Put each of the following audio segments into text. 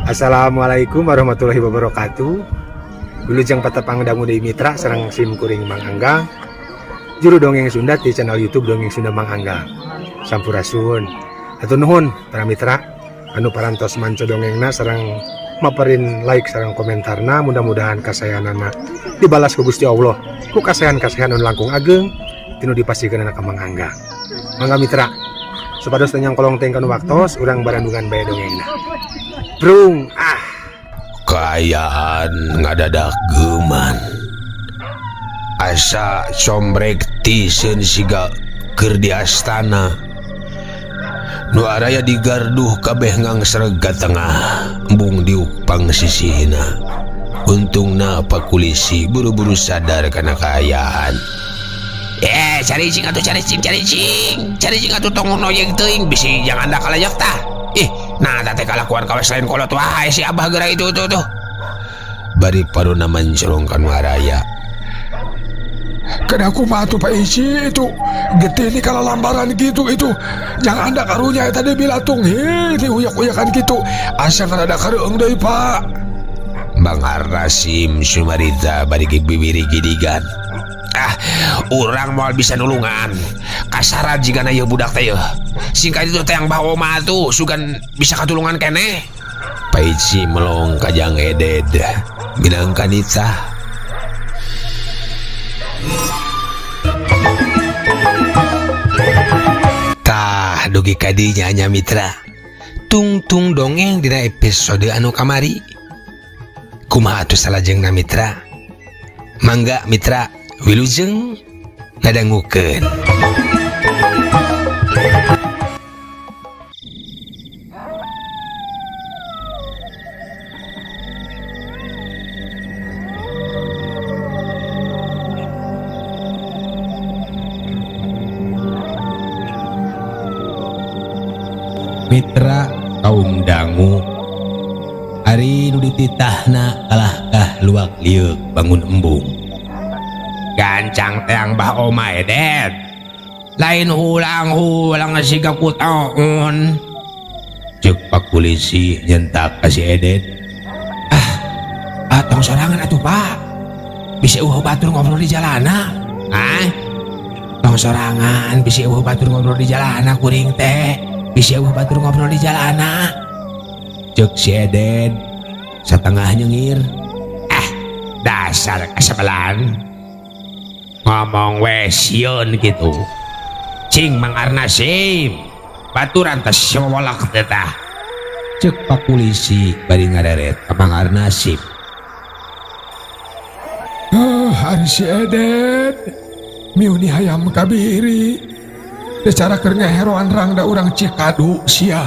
Assalamualaikum warahmatullahi wabarakatuh. Wilujeng patepang dangu deui mitra sareng sim kuring Mang Anggang. Juru dongeng Sunda di channel YouTube Dongeng Sunda Mang Anggang. Sampurasun. Hatur nuhun para mitra anu parantos manco dongengna sareng maperin like sareng komentarna, mudah-mudahan kasayanana dibalas ku Gusti Allah ku kasayan-kasayan anu langkung ageng tinu dipasihkeun ka Mang Anggang. Mangga mitra, supados teu nyangkolong teh kanu waktos, urang barandungan bae dongengna. Brung ah. Kaayaan ngadadak geman, asa combrek tiseun siga keur di astana. Nu araya di garduh kabeh ngangsreg ka tengah, embung diuk pangsisihna. Untungna Pak Kulisi buru-buru sadar kana kaayaan. Eh, caricing atuh, caricing, caricing, caricing atuh, tong noyeng teuing, bisi jangan anda kalayak tah. Ih, nah teh kalakuan kawas lain kolot wae si abah geura itu tuh tuh. Bari paruna mencerong ka nu araya. Kada kumaha tuh, Pak Isi, itu getih nih kalau lambaran gitu itu jangan anda karunya tadi bilatung hi di uyak-uyakan gitu asa ada kareung deui, Pak. Bang Arnasim Sumarita bari bibiri gidigan. Ah, urang moal bisa nulungan. Kasaran jigana ieu budak teh yeuh. Singkat itu teh yang bah oma tuh sugan bisa katulungan keneh. Paici melong kajang eded minangka nitah. Tah dugi kadinya nya mitra. Tungtung dongeng dina episode anu kamari. Kumaha atuh salajengna mitra? Mangga mitra, wilujeng ngadangukeun. Mitra kaum dangu, ari nu dititahna kalahkah luak lieuk bangun embung. Gancang teang bah oma edet. Lain hulang-hulang siga kutaon. Cek Pak Polisi nyentak ka si Edet. Ah, tong sorangan atuh, Pak. Bisa eueuh batur ngobrol di jalana. Ah? Tong sorangan bisa eueuh batur ngobrol di jalana kuring teh. Bisa eueuh batur ngobrol di jalana. Cek si Edet satengah nyengir. Ah, dasar kasebelan. Ngomong we sieun gitu. Cing Mang Arnasim, baturan teh sewolak teh tah. Cek Pak Polisi bari ngareret ka Mang Arnasim. Ah, ari si Edet miuni hayam kabiri secara keur ngeheroan rangda urang Cikadu sia.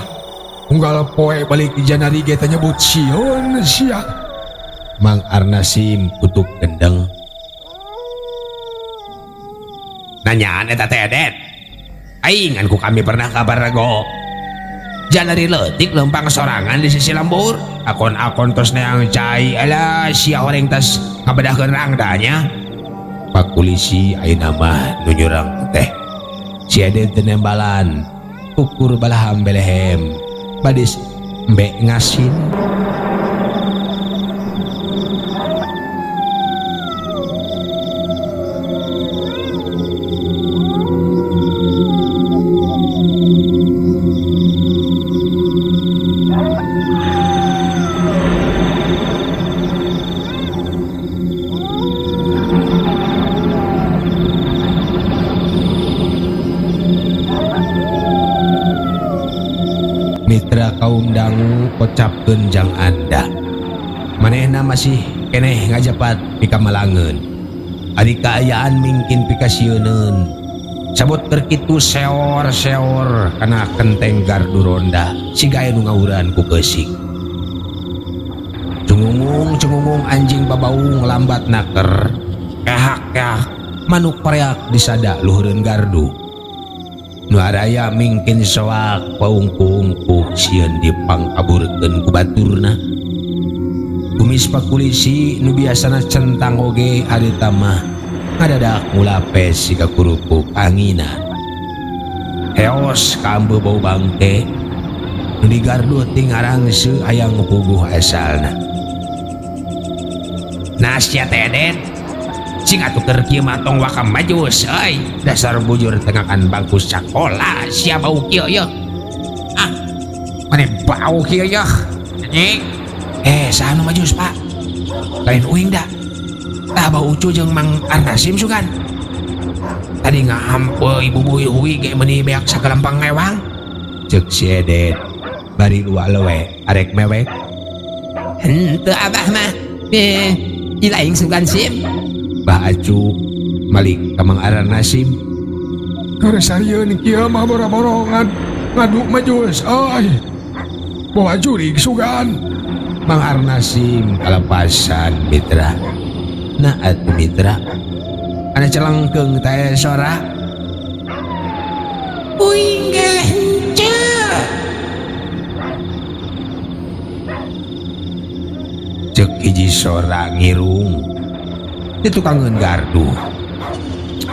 Unggal poe balik di Janari ge teh nyebut sieun sia. Mang Arnasim tutup gendeng. Nanyaan eta teh Edet. Aing ku kami pernah kabar rego. Janari leutik lempang sorangan di sisi lembur. Akon-akon tos neang cai alah sia horeng tas ngabedahkeun rangdanya. Pak Polisi ayeuna mah nu nyurang teh. Si Edet teu nembalan. Ukur balaham belehem. Badis embe ngasin. Mitra kaum dangu kocapkeun jang anda. Manehna masih keneh ngajapat pikamalangeun. Ari kaayaan mingkin pikasieuneun. Sabot keur kitu seor-seor kana kenteng gardu ronda siga aya nu ngawuran ku keusik. Cungungung-cungungung anjing babaung lambat naker. Kehak-kehak manuk pareak disada luhureun gardu. Nu araya mingkin soak paungku-ungku sieun dipangkaburkeun ku baturna. Kumis Pak Polisi nu biasana centang oge harita mah ngadadak ngulapes siga kurupuk anginan. Heos kambe bau bangke. Nu di gardu ti ngarangse hayang puguh asalna. Nah sia teh Den. Cing atuh keur kieu mah tong waka majus euy. Dasar bujur tengakan bangku sakola sia bau kieu yeuh. Ah, maneh bau kieu yeuh. Anjing. Saha nu majus, Pak? Lain uing da. Tah bau ucu jeung Mang Arnasim sugan. Tadi ngahampe ibu buhi hui ge meuni beak sagalempang ngewang. Ceuk si Edet bari luak lewe arek mewek. Henteu abah mah. Ilaing sugan sim. Bah Acu malik ka Mang Arnasim. Keur sarieun kieu mah boro-boro ngadu majus euy. Bawa jurig sugan. Mang Arnasim kalepasan mitra. Nah atuh mitra. Ana celengkeung teh sora. Uing ge henteu. Ceuk hiji sora ngirung. Di tukangeun garduh.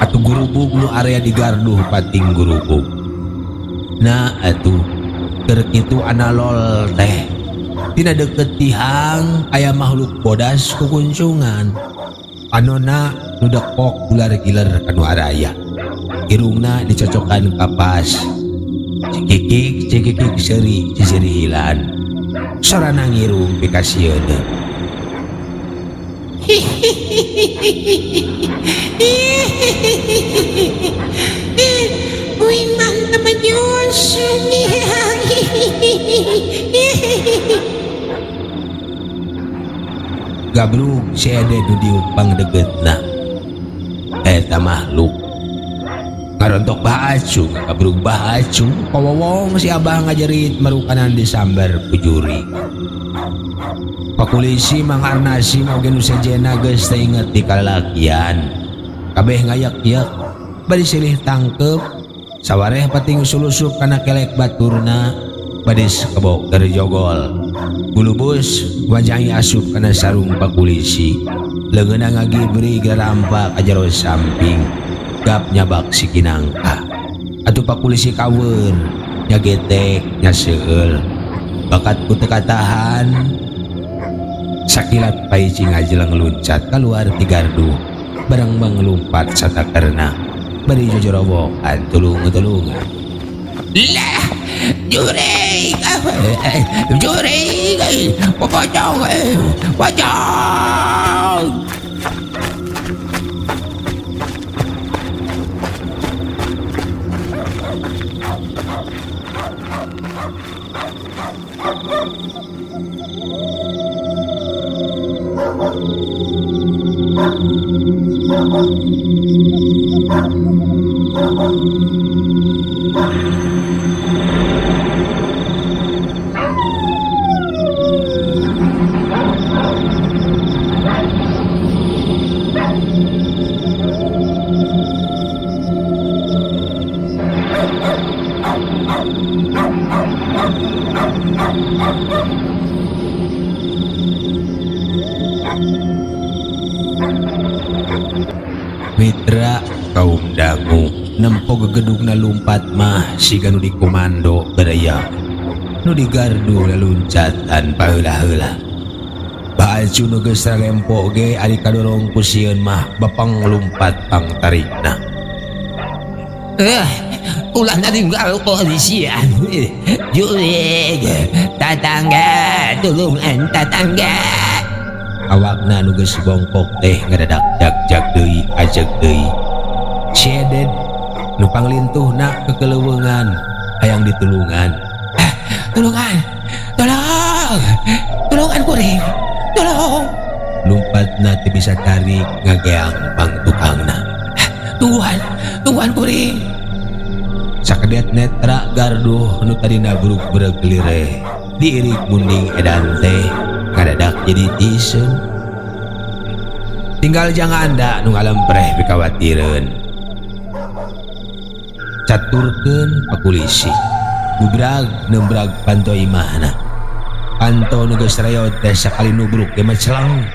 Atuh gurubug nu area di garduh pating gurubug. Nah atuh keur kitu ana lol teh. Tina deukeut tihang aya makhluk bodas kukuncungan. Panona nu dekok ular giler kanu araya. Irungna dicocokan kapas. Cikikik cikikik seuri cicirihilan. Sorana ngirung pikasieun. Uing mah teu majus. Gabrug si Ede nu diuk pangdegeutna. Eta makhluk ngarontok Bah Acu, gabrug Bah Acu, pawowong si Abah ngajerit marukanan disambar ku juri. Pakulisi Mang Arnasim oge nu sejenna geus teu inget di kalalakian. Kabeh ngayak-yak bari silih tangkep, sawareh pating sulusup kana kelek baturna bade kebok keur jogol. Gulubus wajangi asup kana sarung pakulisi. Leungeunna ngagibri garampa ka jero samping. Gap nyabak si kinangka. Atuh pakulisi kaweur, nyagetek, nyaseueul. Bakat ku teu katahan. Sakilat paicing ngajeleng luncat kaluar ti gardu. Bareng manglumpat satakerna. Bari jojorowokan tulung-tulungan. Lah, jurig, jurig, pocong, pocong. Mitra kaum dangu nempo gegedugna lumpat mah siga nu di komando bereya nu di gardu laluncatan paheula-heula. Baju nu geus ralempo ge ari kadorong ku sieun mah bapang lumpat pangtarikna. Ulah naringgal polisian. Jurig, tatangga, tulungan tatangga. Awakna nu geus bongkok teh ngadadak jag-jag deui ajeg deui. Si Eden nu panglintuhna kekeleuweungan hayang ditulungan. Tulungan, tolong, tulungan kuring, tolong. Lumpatna teu bisa tarik ngageang pang tukangna. Tungguan, tungguan kuring. Sakedet netra garduh nu tadina bruk-bruk lireh diirik munding edan teh ngadadak jadi tiseun. Tinggal jangan anda nu ngalempreh pikawatireun. Caturkeun pakulisi. Gubrag nembrag panto imahna. Panto nu geus reyot teh sakali nubruk ge mah celeng.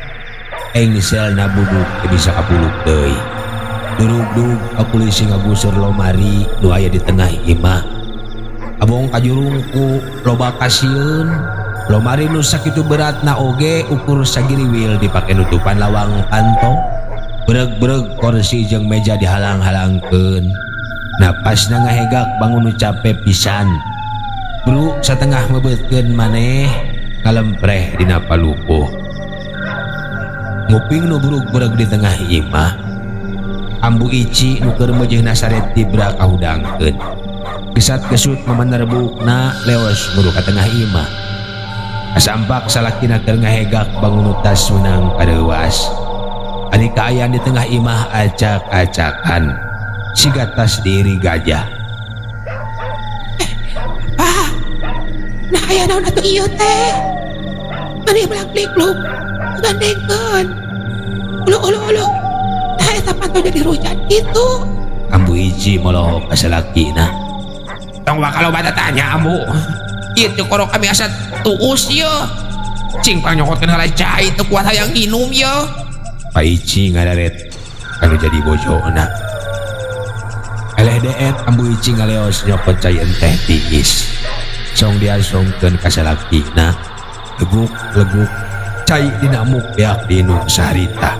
Engselna buduk teu bisa kapuluk deui. Durug-durug pakulisi ngagusur lomari nu aya di tengah imah. Abong kajurungku loba kasieun. Lomari nu sakitu beratna oge ukur sagiriwil dipake nutupan lawang panto. Bereg-bereg kursi jeung meja dihalang-halangkeun. Napasna ngahegak bangun nu cape pisan. Bru satengah meubeutkeun maneh ngalempreh dina palupuh. Nguping nu burug-bereg di tengah imah. Ambu Ici nu keur meujeuhna saret tibra kahudangkeun. Gesat-gesut memenerbukna leos muru ka tengah imah. Kasampak salakina keur ngahegak bangun tas meunang kareuwas. Ari kaayaan di tengah imah acak-acakan siga tas diri gajah. Pak, nah aya naon atuh ieu teh? Mani belang-blikluk, gandengkeun. Ulu ulu ulu. Nah eta panto jadi rujan kitu. Ambu Ici molohok ka salakina. Tong bakal loba tanya ambu. Ieu teh korok kami asa tuus ieu. Cing pangnyokotkeun heula cai teu kuat hayang nginum ieu. Pak Ici ngadaret kanu jadi bojona. Eleh deet Ambu Ici ngaleos nyokot cai enteh tiis. Song diasongkeun ka salakina. Leguk-leguk cai dina muk beak dinu saharita.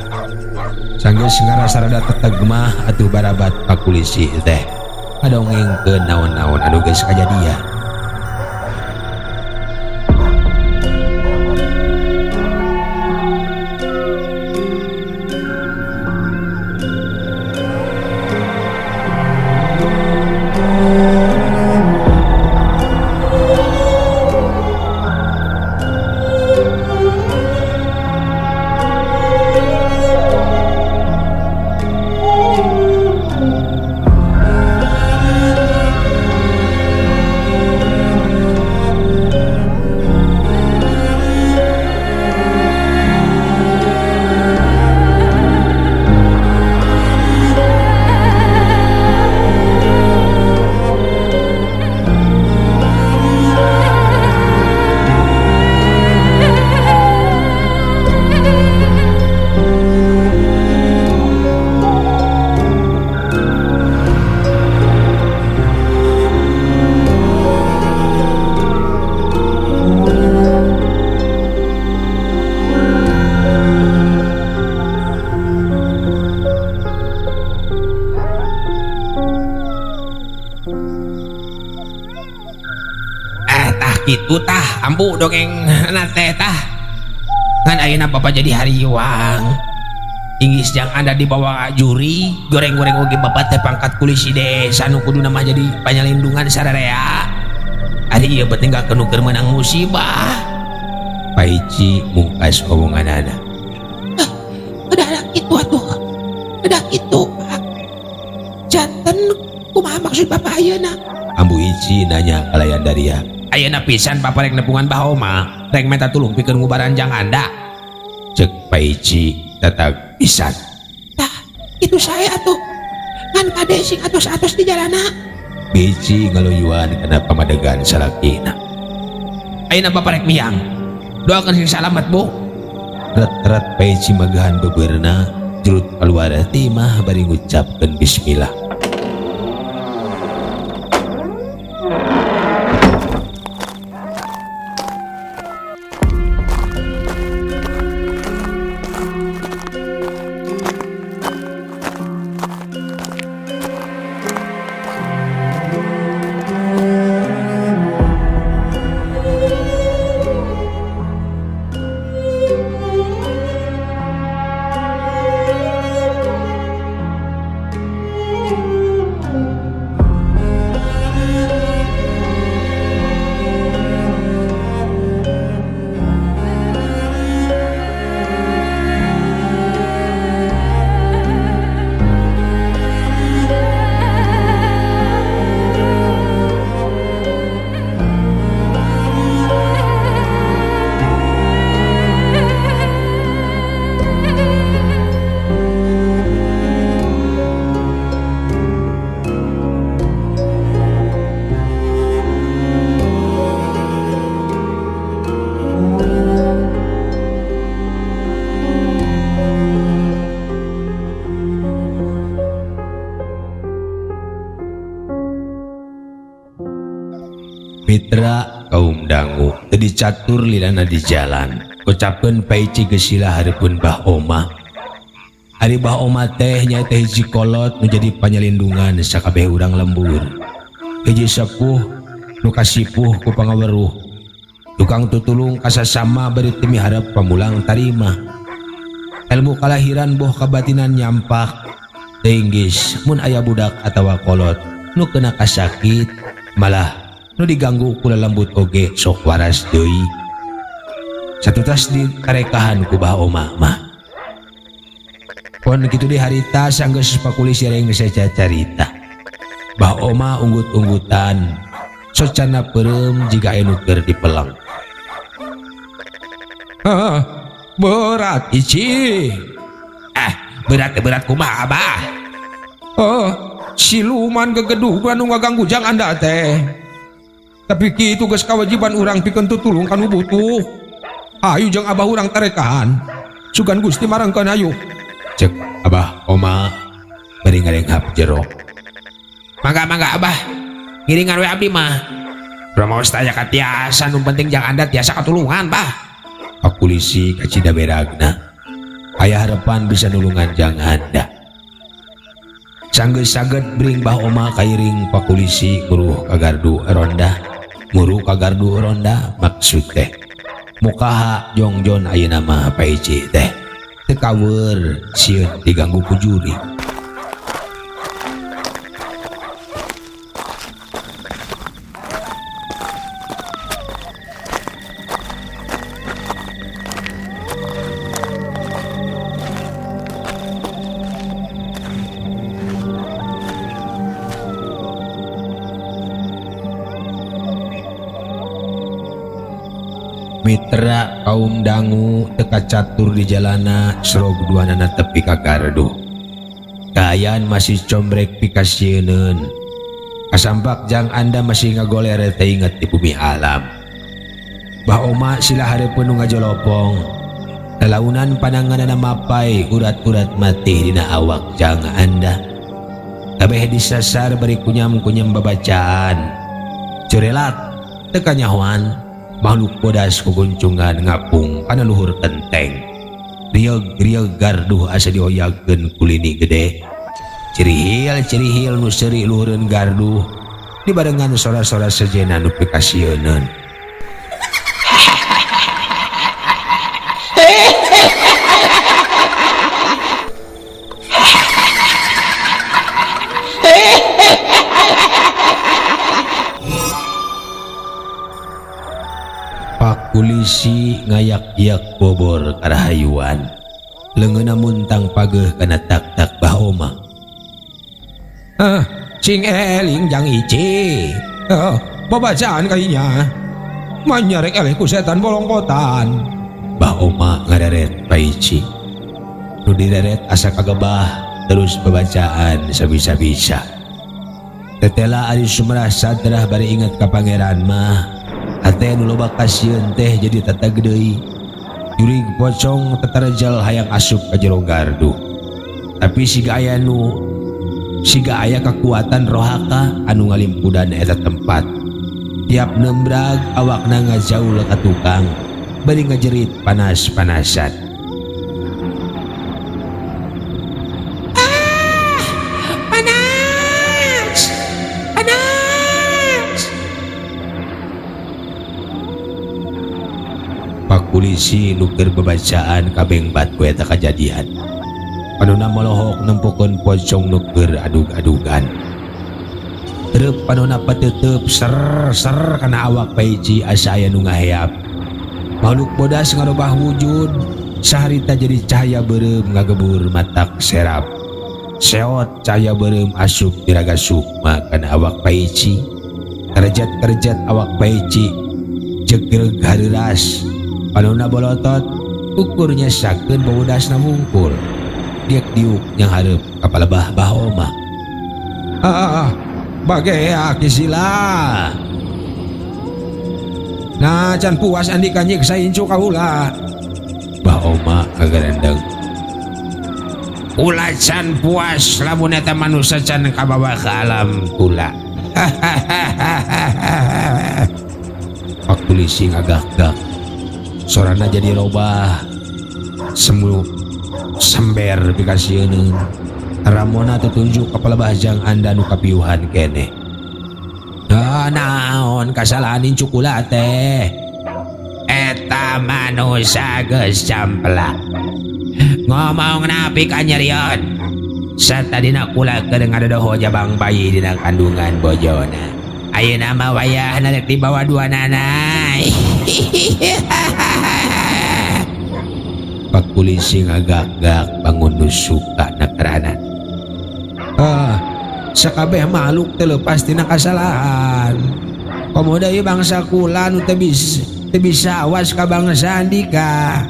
Sanggeus ngarasa rada teteg mah atuh barabat pakulisi teh. Ngadongengkeun naon-naon anu geus kajadian. Gitu tah ambu dongeng nate tah ngan ayeuna bapak jadi hariwang inggis jang anda dibawa juri goreng-goreng oge bapak teh pangkat kulisi desa nu kuduna mah jadi panyalindungan sararea ari ieu beuting nu keur meunang musibah. Pak Ici mungkas omonganana. Udah kitu atuh, udah kitu Pak. Janten kumaha maksud bapak ayeuna? Ambu Ici nanya kalayan daria. Ayeuna pisan bapak rek nepungan Bah Oma, rek minta tulung pikeun ngubaran jang anda. Cek Pak Ici tetap pisan. Tah, itu saya atuh. Ngan kade sing atos-atos di jalana. Bici ngaluyuan kana pamadegan salakina. Ayeuna bapak rek miang. Doakeun sing salamet, Bu. Ret-ret Pak Ici magahan bebeurna, jurut kaluar ti imah bari ngucapkeun bismillah. Mitra kaum dangu teu dicatur lilana di jalan. Ucapkeun Paici geus sila hareupeun Bah Oma. Ari Bah Oma teh nyaeta hiji kolot nu jadi panyalindungan sakabeh urang lembur. Hiji sepuh nu kasipuh ku pangaweruh. Tukang tutulung kasasama bari teu miharep pamulang tarima. Ilmu kalahiran boh kabatinan nyampak. Teuinggis mun aya budak atawa kolot nu kena kasakit malah nu diganggu ku lelembut oge sok waras deui. Satutas dikarekahan ku Bah Oma mah. Pon kitu di harita sanggeus pakulisi reng seca carita. Bah Oma unggut-unggutan socana peureum jiga anu keur dipeleng. Hah, berat ici. Berat berat kumaha Abah? Oh, siluman gegeduh anu ngaganggu jang anda teh. Tapi kitu geus kawajiban urang pikeun tutulung kanu butuh. Ayu jeung abah urang tarekahan. Sugan Gusti marangkeun ayu. Cek Abah Oma bari ngarenghap jero. Mangga mangga Abah. Ngiringan we abdi mah. Rumaos teh aya katiasa nu penting jang anda tiasa katulungan, Bah. Pak polisi kacida beragna. Aya harapan bisa nulungan jang anda. Sanggeus saged bring Bah Oma kairing Pak polisi nguruh ka gardu ronda. Nguru ka gardu ronda maksud teh. Mukaha jongjon ayeuna mah Paici teh. Teu kaweur sieun diganggu ku juri. Mitra kaum dangu teka catur di jalana serog duanana tepi ka gardu. Kaayaan masih combrek pikasieun. Kasampak jang anda masih ngagoler teh inget di bumi alam. Bah Oma sila hareupeun nu ngajolopong. Lalaunan pananganana mapai urat-urat mati dina awak jang anda. Kabeh disasar bari kunyam-kunyam babacaan. Curelat teu kanyahoan. Makhluk bodas kuguncungan ngapung kana luhur kenteng. Riog-riog garduh asa dioyagkeun kulini gede. Cirihil-cirihil nu seuri luhureun garduh dibarengan sora-sora sejena nu pikasieuneun. Pak polisi ngayak-yak bobor karahayuan. Leungeunna muntang pageuh kana tak-tak Bah Oma. Ah, cing eling jang ici. Ah, babacaan kainya. Manyarek eleh ku setan bolongkotan. Bah Oma ngareret Paici. Nu direret asa kagebah terus babacaan sabisa-bisa. Tetela ari sumerah sadrah bari inget ka pangeran mah. Hate nu loba kasieun teh jadi teteg deui. Jurig pocong tetarejal hayang asup ka jero gardu. Tapi siga aya nu siga aya kekuatan rohaka anu ngalimpudan eta tempat. Tiap nembrag awakna ngajaul ka tukang bari ngajerit panas-panasan. Ah, panas. Panas. Pak polisi nu keur babacaan kabeng bat ku eta kajadian. Panona molohok nempokeun pocong nu keur adug-adugan. Terep panona pateuteup ser ser kana awak Paiji asa aya nu ngaheap. Makhluk bodas ngarobah wujud saharita jadi cahaya beureum ngagebur matak serap. Seot cahaya beureum asup diraga sukma kana awak Paiji. Kerjat-kerjat awak Paiji jegreg hareuras. Panona bolotot ukurnya sakeun bobodasna mungkul. Diek diuk yang hareup ka palebah Bah Oma. Ah, bagea kisila. Nah, can puas andika nyiksa incu kaula. Bah Oma kagarendeng. Kula can puas lamun eta manusia can kabawa ke alam kula. Pak polisi ngagak-gak. Sorana jadi robah. Semu sember pikasieun. Ramona tetunjuk ka palebah jang anda nu kapiuhan keneh. Ah, naon kasalahan incu kula teh. Eta manusia geus camplak. Ngomong napi kanyerion. Satadina kula keur ngadodoho jabang bayi dina kandungan bojona. Ayeuna mah wayahna rek dibawa dua nana. Pak polisi ngagak-gak bangun nu suka nakeranan. Ah, sakabeh makhluk teu leupas tina kasalahan. Komo deui bangsa kula nu teu bisa awas ka bangsa andika.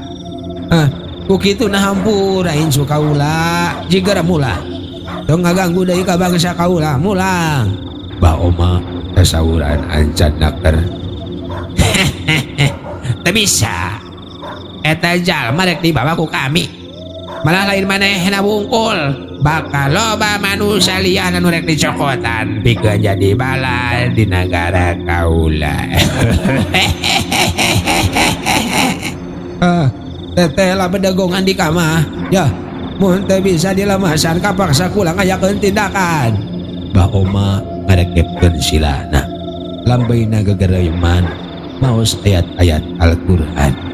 Ah, ku kitu na hampura incu kaula jigar mula. Tong ngaganggu deui ka bangsa kaula mulang. Bah Oma kasauran ancan naker. Teu bisa. Eta jalma rek dibawa ku kami. Malah lain manehna wungkul. Bakal loba manusia lian anu rek dicokotan pikeun jadi bala di nagara kaula. Teteh lah bedagongan di kamah. Ya, mun teu bisa dilemasan kapaksa kula ngayakeun tindakan. Bah Oma ngarekepkeun silana. Lambaina gegereman maos ayat-ayat Al-Qur'an.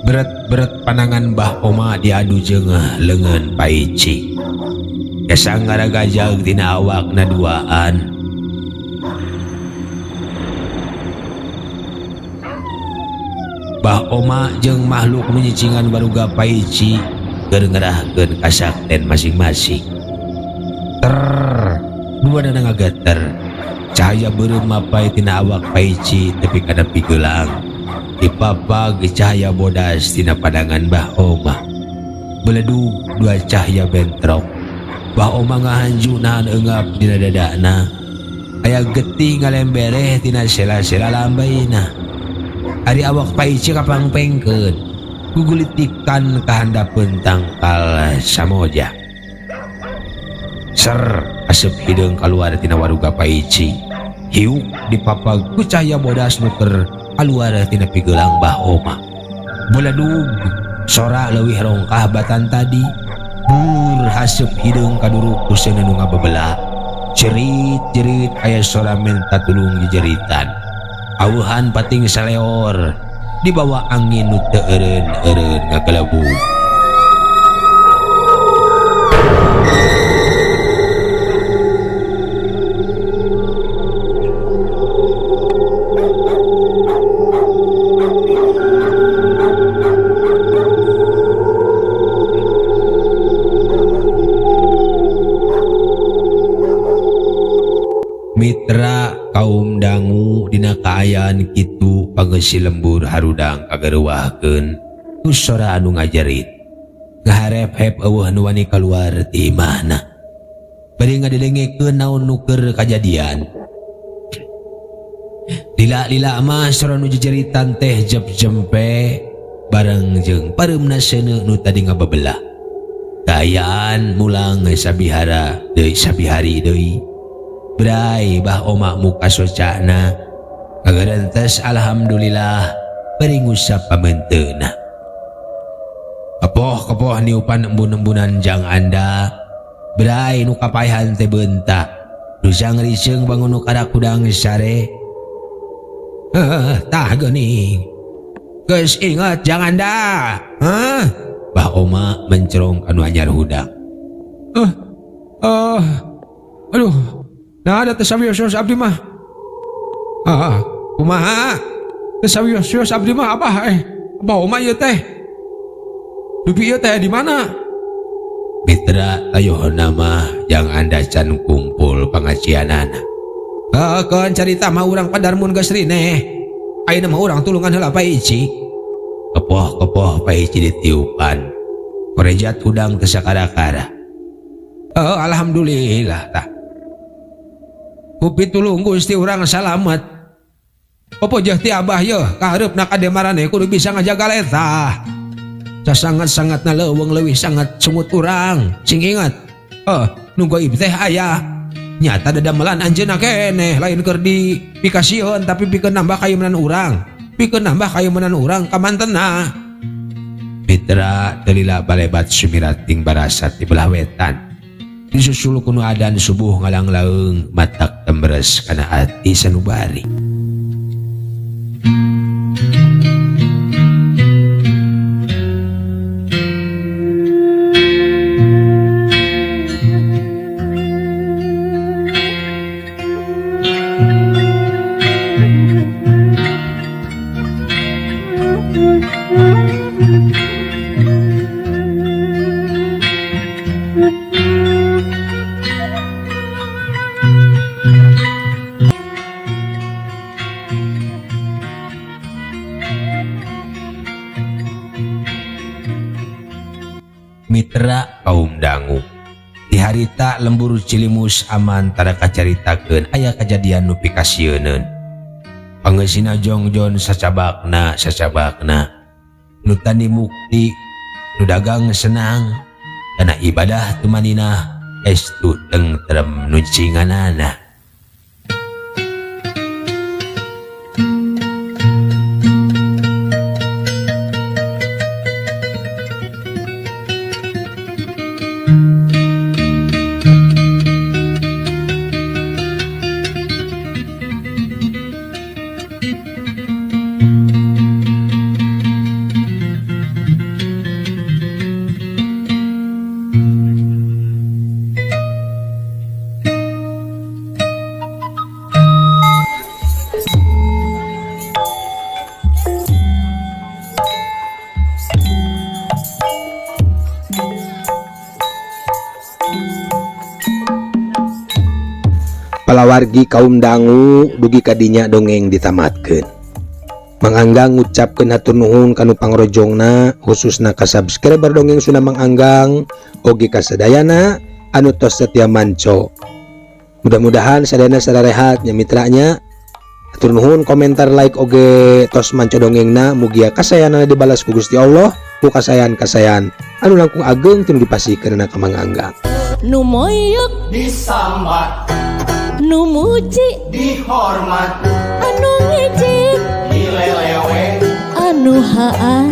Beret-beret panangan Bah Oma diadu jeung leungeun Paici. Kesang ngaragajag tina awakna duaan. Bah Oma jeung makhluk nu nyicingan baruga Paici keur ngerahkeun kasakten masing-masing. Ter duanana ngageter. Cahaya beureum mapai tina awak Paici tepi kana pigelang. Dipapag cahaya bodas tina padangan Bah Oma. Beledug dua cahaya bentrok. Bah Oma ngahanju nahan eungap dina dadana. Aya getih ngalembereh tina sela-sela lambaina. Ari awak Paici kapangpengkeun. Gugulitikan kahandapeun tangkal samoja. Ser aseup hideung kaluar tina waruga Paici. Hiuk dipapag ku cahaya bodas nu keur kaluar tina pigelang Bah Oma. Beledug sora leuwih rongkah batan tadi. Bur haseup hideung kaduruk ku seuneu nu ngabebela. Jerit-jerit aya sora menta tulung jejeritan. Aweuhan pating saleor dibawa angin nu teu eureun-eureun ngagelebug. Mitra kaum dangu dina kaayaan kitu pangeusi lembur harudang kageruwahkeun ku sora anu ngajerit. Ngaharep-hep eueuh nu wani kaluar ti imahna. Bari ngadelengekeun naon nu keur kajadian. Lila-lila mah sora nu jejeritan teh jep-jempe bareng jeung pareumna seuneu nu tadi ngabebelah. Kaayaan mulang sabihara deui sabihari deui. Bray Bah Oma muka socana kagarentes alhamdulillah Bari ngusap pamenteuna. Kepoh-kepoh niupan embun-embunan jang anda. Berai nu kapaehan teh beunta. Risang riseung bangun nu karak hudang sare. Tah geuning. Geus inget jang anda. Hah? Bah Oma mencerong kanu anyar hudang. Aduh. Nah, ada teh sawios-wios abdi mah. Kumaha? Teh sawios-wios abdi mah abah Abah Oma ieu teh. Dupi ieu teh di mana? Mitra ayeuna mah jang anda can kumpul pangajianana. Keun carita mah urang padarmun geus rineh. Ayeuna mah urang tulungan heula Pak Ici. Kepoh-kepoh Pak Ici ditiupan. Korejat hudang teu sakara-kara. Alhamdulillah tah. Ku pitulung Gusti urang salamet. Popo jeuh ti abah yeuh kahareupna kade maraneh kudu bisa ngajaga letah. Sasangat-sangatna leuweung leuwih sangat sungut urang. Sing ingat. Nu goib teh aya. Nyata dadamelan anjeunna keneh lain keur dipikasieun tapi pikeun nambah kayeumenan urang. Pikeun nambah kayeumenan urang kamantena. Mitra teu lila balebat sumirat ting barasat di belah wetan. Disusul ku nu adan subuh ngalanglaeung matak temberes kana ati sanubari. Mitra kaum dangu di harita lembur Cilimus aman tara kacaritakeun aya kajadian nu pikasieuneun. Pangeusina jongjon sacabakna sacabakna nu tani mukti nu dagang senang kana ibadah tumaninah estu tengtrem nu cinganana. Palawargi kaum dangu dugi kadinya dongeng ditamatkeun. Mang Anggang ngucapkeun hatur nuhun kanu pangrojongna khususna ka subscriber dongeng Sunda Mang Anggang oge ka sadayana anu tos setia manco. Mudah-mudahan sadayana sararehat nya mitranya. Hatur nuhun komentar like oge tos manco dongengna mugia kasayana dibalas ku Gusti Allah ku kasayan-kasayan anu langkung ageng teu dipasikeunna ka Mang Anggang. Nu moyok disambat, nu muji dihormat, anu ngejek dilelewe, anu haan.